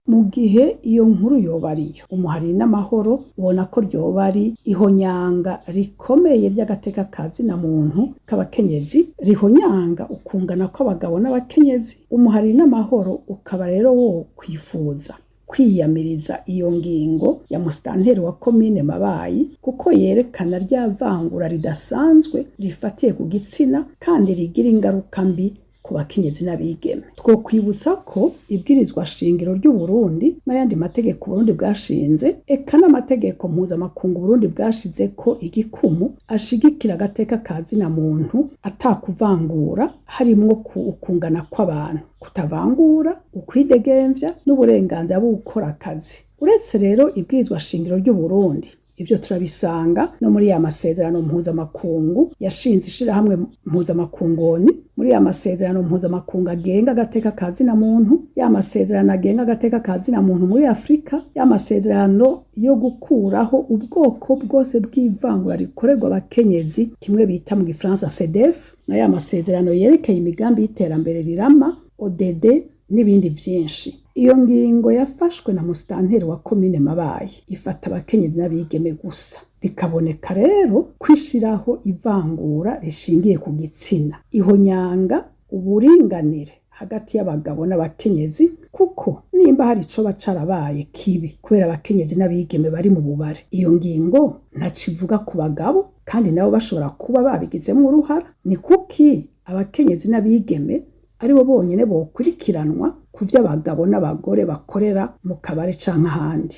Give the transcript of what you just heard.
Mu gihe iyo nkuru yoba ariyo, umuhari n'amahoro ubona ko ryoba ari ihonyanga rikomeye ry'agateka ka zina muntu k'abakenyezi, rihonyanga ukungana kw'abagabo n'abakenyezi. Umuhari n'amahoro ukaba rero wo kwifuza kwiyamiriza iyo ngingo ya musitanteri wa komine Mabayi, kuko yerekana rya vangura ridasanzwe rifatiye ku gitsina kandi rigira ingaruka mbi ku bakenyezi n'abigeme. Twokwibutsa ko ibwirizwa shingiro ry'u Burundi n'ayandi mategeko Uburundi bwashinze, eka n'amategeko mpuzamakungu Uburundi bwashizeko igikumu, ashigikira agateka ka zina muntu atakuvangura, harimwo ukungana kw'abantu, kutavangura, ukwidegemvya n'uburenganzira bwo gukora akazi. Uretse rero ibwirizwa shingiro ry'u Burundi, ivyo turabisanga no muri ya masezerano mpuzamakungu yashinze ishirahamwe mpuzamakungu ONU, muri ya masezerano mpuzamakungu agenga agateka ka zina muntu, ya masezerano agenga agateka ka zina muntu muri Afrika, ya masezerano yo gukuraho ubwoko bwose bw'ivangura rikorerwa abakenyezi, kimwe bita mu gifaransa CEDEF, na ya masezerano yerekeye imigambi y'iterambere rirama ODD n'ibindi vyinshi. Iyo ngingo yafashwe na musitanteri wa komine Mabayi ifata abakenyezi n'abigeme gusa. Bikaboneka rero kwishiraho ivangura rishingiye ku gitsina, ihonyanga uburinganire hagati y'abagabo n'abakenyezi, kuko nimba hari icoba carabaye kibi kubera abakenyezi n'abigeme bari mu bubare, iyo ngingo ntaco ivuga ku bagabo kandi nabo bashobora kuba babigizemwo uruhara. Ni kuki abakenyezi n'abigeme aribo bonyene bokurikiranwa ku vyo abagabo n'abagore bakorera mu kabare canke ahandi?